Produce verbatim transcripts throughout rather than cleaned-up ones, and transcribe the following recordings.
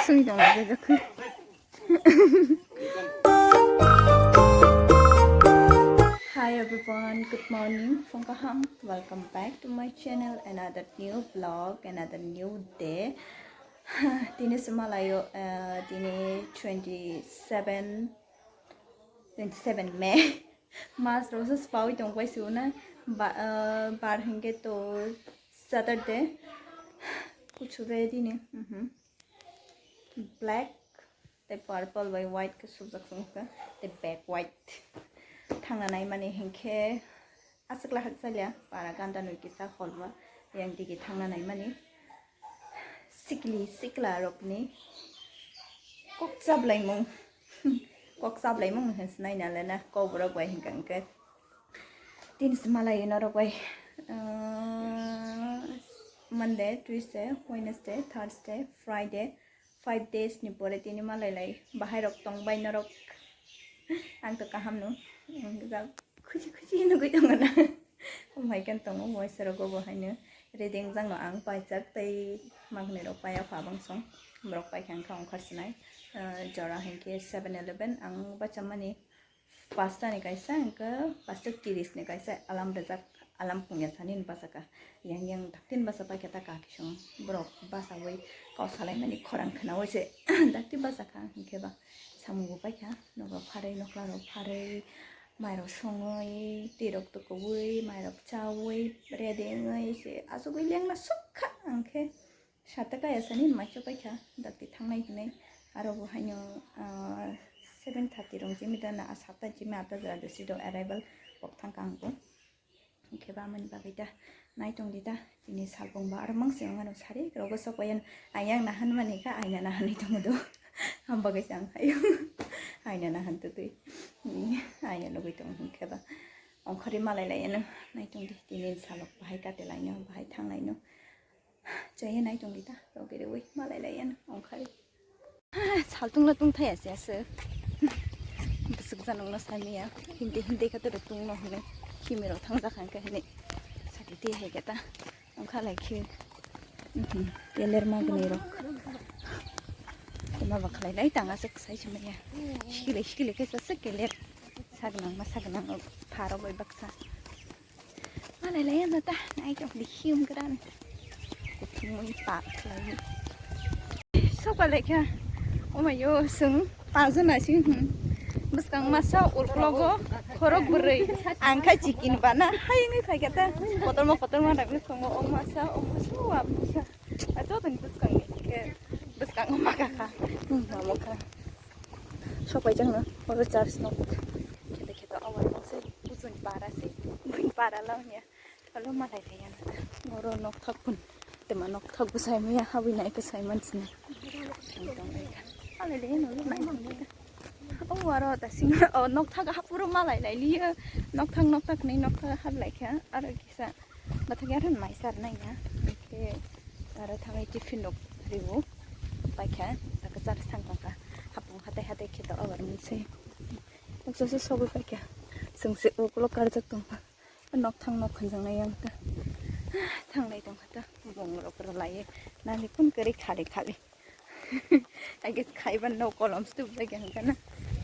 Twi tong laijak khe. Hi everyone, good morning. Phung kaham. Welcome back to my channel. Another new vlog, another new day. Tini se malaio, uh, tini twenty seven, twenty seven May. Mas rok se spawi tong pai se una. Ba, uh, bar hingke to Saturday. Kuchu be dini. Mhm. Black tei purple bai white khe subjak song kha, tei bag white. Thangna nai mani hinkhe aswk lahak chaliya, para ganda nui kisa holma, yang digi thangna nai mani sikli sikla rokni kok chablaimung, kok chablaimung hwnse naina lena kok borok bai hinkha hinkhe. Tini se malai norok bai, ah, Monday, Tuesday, Wednesday, Thursday, Friday, five days ni pore tini malai lai bahai rok tong bai norok. Ang to kaham no, ang to khuchi khuchi nugui tongo na. Omhai kan tongo moisa rogo bo haino reading jang no ang paijak tei mangnoi rok paiya pha bang song borok paikha wngkha ongkhar sinai, ah, jora hinkhe seven eleven ang bachamani. Pasta ni kaisa, hwnkhe pasta tiris ni kaisa alam rijak, alam pungya sani ni bachakha. Yang yang dakti ni basa paikha ta kaki song borok basawi kok salaimani khorang khwnawi se dakti bachakha, hwnkhe ba samung bo paikha, nogo pharwi, nokla rok pharwi, mairok songwi, twi rok tukuwi, mairok chawi, ready wngwi se achugwi lengna sukha, hwnkhe. Sata kaya sani maichwk paikha, dakti thangnai hinwi. Aro bo haino, ah, seven thirty rok jimida na, ah, sata jimi ata jora dosi do arrival kok thangkha ang bo. Hwnkhe ba amani bagwi ta nai tongdi ta, tini salbong ba aro mangsi wngmano sari rogo sok payan ayang nahan mani kha aina nahanwi tongo do. Am bagwi se ang hayo aina nahan tutwi, aina nugwi tongo hwnkhe ba ongkhorwi malai lai ano nai tongdi tini salok bahai kate laino bahai thang laino. Chaya nai tongdi ta, rok giri ui, malai lai yan, ongkhari. Saltung la tung thaya se ase. Bwswk janong no samiya, hindi hindi kha toro tung no hwnwi, khimi rok thang jakha khe hwnwi. Sati ti hai khe ta, ongkha lai khe. Mhm, teler ma gwnwi rok. Toma ba khlai lai tang aswk sai se maya. Sikile sikile khe sa se keler. Sagnang ma sagnang pharok bai baksa. Malai lai ano ta, nai tong di hium gran. Kuthumui pak lai. Soka lekha. Omayo sung paja na sing hmm. Bwskang masa ulklogo khorok bwrwi. Ang kha chicken bana hai wngwi phai kha ta. Kotorma kotorma nai bwskango o masa o masa o masa. A joto ni bwskang ni khe bwskang o maka kha. Hmm, mamo kha. Sopai jang no oro church no. Khete khete awai mangse. Bujung para se, bujung para lamya. Alo malai lai ano ta. Oro nokthak pun. Tema nokthak bwsai maya habwi nai kwsai mansina. Ang tong lai kha. Malai lai ano nai tong lai kha. O aro ta sing o nokthak hapuro malai lai liya. Nokthak nokthak ni nokthak hap lai kha. Aro kisa bathak ya ran mai sar nai ya. Ke aro thangai tiffin rok ribo. Pai kha. Ta kwchar sang tong kha. Hapung hatai hatai khe to abar mungse. Noksa se sogwi paikha. Chwng se ukulok karjak tongkha. Nokthang nok khwnjaknai yang ta. Thanglai tongkha ta. Bong rok rwlaiwi. Nani kun kwrwi khali khali. I guess khaiba no kolom stubjak yang ta na.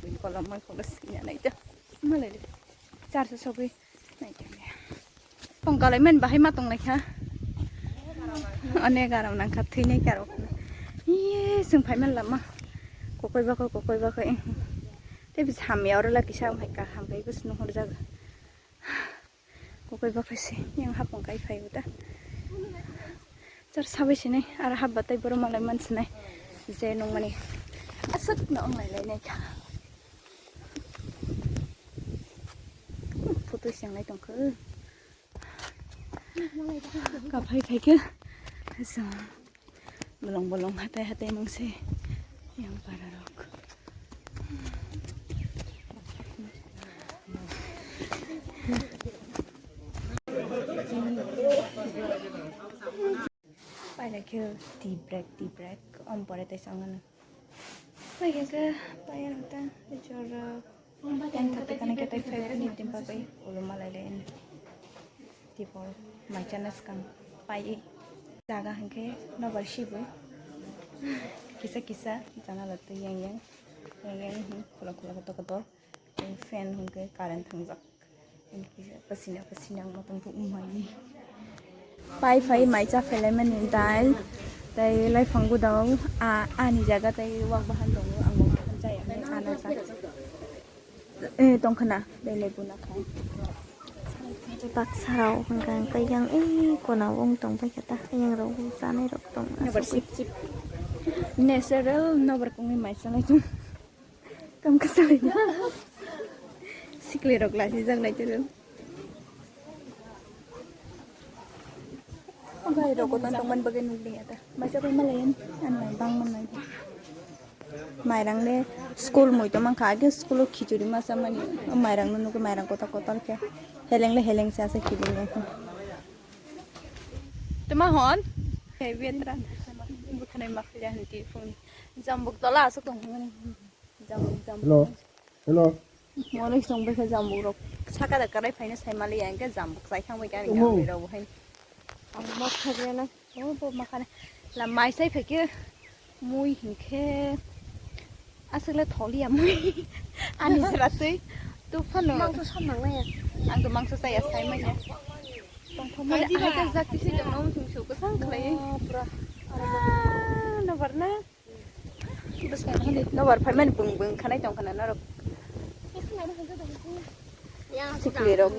Bini kolom man kono sina nai ta. Malai le. Char se sogwi. Tong kalai man bahai ma tong lai kha. Onek aram nang kha thwi nai kha rok. Iye sung phai man lama. Kokoi bakoi kokoi bakoi. Te bis hamya oro la kisa hai ka ham kai bus nuhur jaga. Kokoi bakoi se yang hapung kai phai uta. Char sabai sinai ar hap batai boro malai man sinai. Je nung mani aswk no ong lai lai nai kha. Photo senglai tongkha. Kaphai khaikhe. Aswk. Bolong bolong hatai hatai mangse. Yang para rok. Pailai khe tea break, tea break. Om pore tei sangano. Paikha khe paiya nang ta jora ten thirty kana khe tei five minute ni bagwi ulo malai lai ani. Tipo mai chana swkang pai jaga hinkhe nobar sibo. Kisa kisa janala twi yang yang, yang yang, hmm, khula khula kotor kotor. Tei fan hwnkhe current thangjak. Tei kisa pasina pasina ang motom bo wngmani. Pai phai mai cha phelaimani dal, tei laiphang gudao, a, ani jaga tei wak bahan tongo, ang wak bahan chaya, ano cha. Eh, tongkhana, belai guna khai. Baksa rok hwnkha hwnkhe yang, eh, kona wng tong pai kha ta, yang rok chanai rok tong. Nabar aswk sip sip. Natural nabar kongwi mai chanai tong. Kam kasalai. Sikli rok lasi jak nai tong. Bai rok tong tong man bagwi nuk liya ta. Mai cha bai malai yan, an mai bang man nai. Mairang le school mui to mankha, age school o khichuri ma chamani. O mairang no nugwi mairang kotor kotor khe. Heleng le heleng se asa khichuri ma kha. Tuma hon? Hey, betra. Buthanai ma khilya hinti phung. Jambuk tola asuk tong mani. Jambuk, jambuk. Hello. Hello. Malik tong bai kha jambuk rok. Saka da karai phaina sai mali yang khe jambuk sai thang bai kani. Omo. Rok hai. Ang mok kha na. Oh, bo makhane. La mai sai phai khe mui hinkhe aswk le tholiya mui. Ani sra twi tu phano. Mangso sam nang naya. Ang to mangso chaya sai manya. Tongthok manya. Ai, diba? Ai, ta jak kisi tong nang sung suk sang khlai. Oh, pura. Ah, no barna. Bwskang hani nobar phaimani bwng bwng khanai tong khana norok. Sikli rok.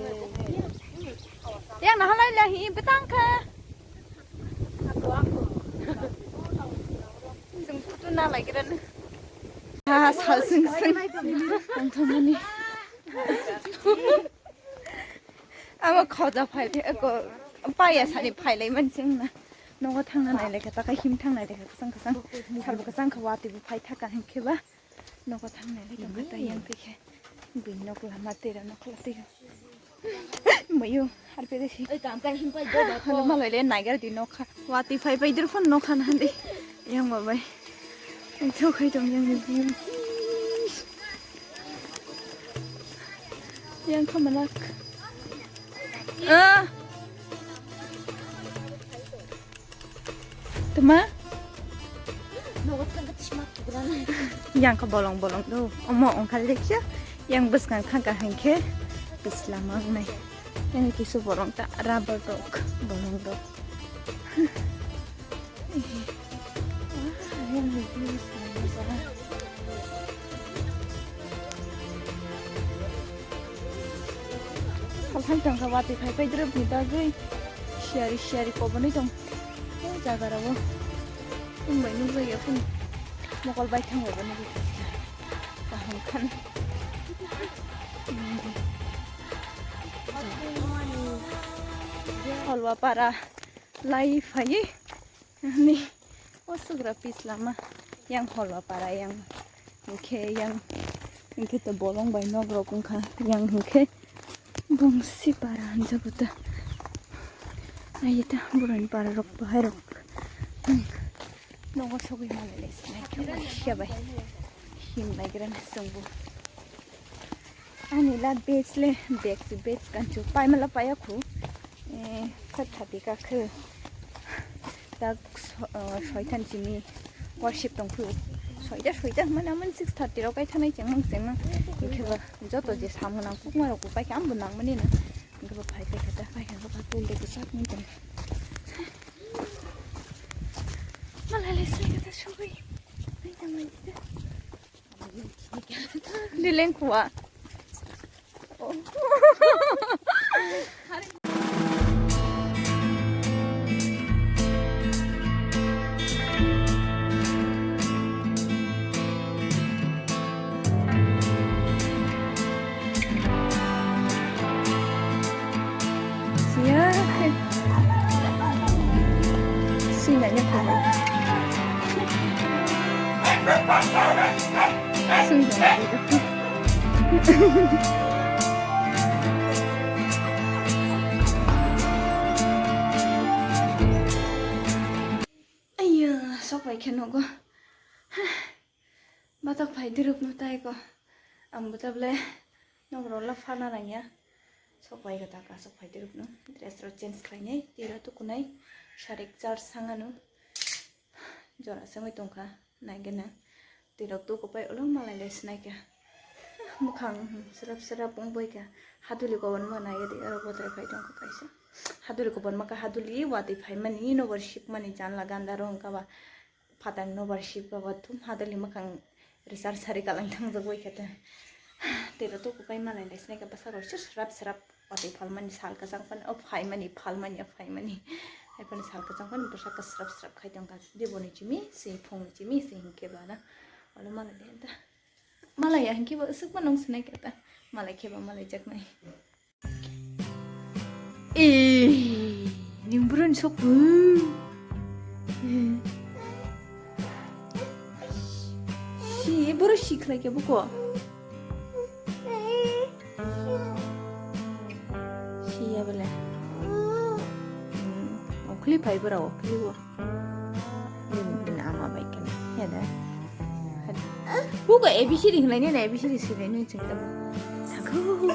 Yang na halai lahi betang kha. Jwng photo na lai gira na. Ha, sal sing sing. Ang thomani. Amo khoja phai, eko paya sani phailai mansing na. Nogo thangna nai lekha, takai him thang nai lekha, kwchang kwchang. Salbo kwchang kha, watwi bo phai thaka hinkhe ba. Nogo thang nai lekha, kwtai yang twi khe. Bini nok lama twi rw, nok la twi rw. Mayo, harpe de si. Oi, kam kai him pai do ba. Hano malai le naigar di nokha. Watwi phai pai dir phone nokha na de. Yang ba bai. Ang thok khai tong yang ni. Yang kha manak. Ah. Tuma? Nogo thangkha tisma tugrana. Yang kha bolong bolong do. Omo ongkha lekya. Yang bwskang thangkha hinkhe bisla mangnai. Yang kisu bolong ta rubber rok bolong rok. Salthang tongkha watwi phai phai drop ni bagwi siyari siyari kobonwi tong. O jaga rao wngbai nukjak ya phano mokol baithang bai bo nugwi tongkha kaham khan. Holwa para lai phaiwi. Ani o sugra pis lama yang holwa para yang hinkhe yang hinkhe to bolong bai nok rok wngkha yang hinkhe bongsi para hinjago ta. Aye ta boroni para rok bahai rok nogo sogwi malai lai sinai khe bai him naigra na chwngbo. Ani la bag le bag se bag kanchuk paimala paya khu. Eh, khat thati ka khu. Tak so-, eh, soithan chini worship tong khu. Soita soita mana man six thirty rok kai thanai chengmang chengmang. Ikheba joto je samung nang kukma rok pai kam bo nang mani na. Ikheba phai phai kata phai kata phai phai le sak ni tong. Malai le sai kata sugui. Ai tang mai. Dileng khua. Siya, eh. Sina niya ko. Sina niya ko. Aiya, sok bai khe nogo. Batok phai diruk no tai ko. Ang bo tabole nok rok la phana nangya. Sok bai kata ka sok phai diruk no. Dress rok change khlainai, tira tukunai. Sarik char sangano. Jora sengwi tongkha, naigena. Twirok tukupai ulo malai lai sinaikha. Mwkhang srap srap wngbaikha. Haduli koborma naigedi oro botrai phai tongkha kaisa. Haduli koborma kha haduli watwi phaimani nobar sipmani janla ganda rw wngkha ba. Phatang nobar sipkha ba thum haduli mwkhang rwchar sari kalang thangjak baikha ta. Twirok tukupai malai lai sinaikha bwsarok srap srap. Watwi phalmani sal kwchang phano, o phaimani, phalmani, o phaimani. Hai phano sal kwchang phano bwsakhe srap srap khai tongkha. Diboni chimi, se phungni chimi, se hinkhe ba na. Walo malai de ta. Malai ya hinkhe ba usuk ma nong sinai khe ta. Malai khe ba malai jaknai. Eh, ning buron sok bu. Si, boro si khlai khe buko. Siya bele. Hmm, okhli phai bora okhli bo. Din din ama bai kena. Ya da. Buko A B C D khlai ne, A B C D si ne, ni ching tamo. Sago.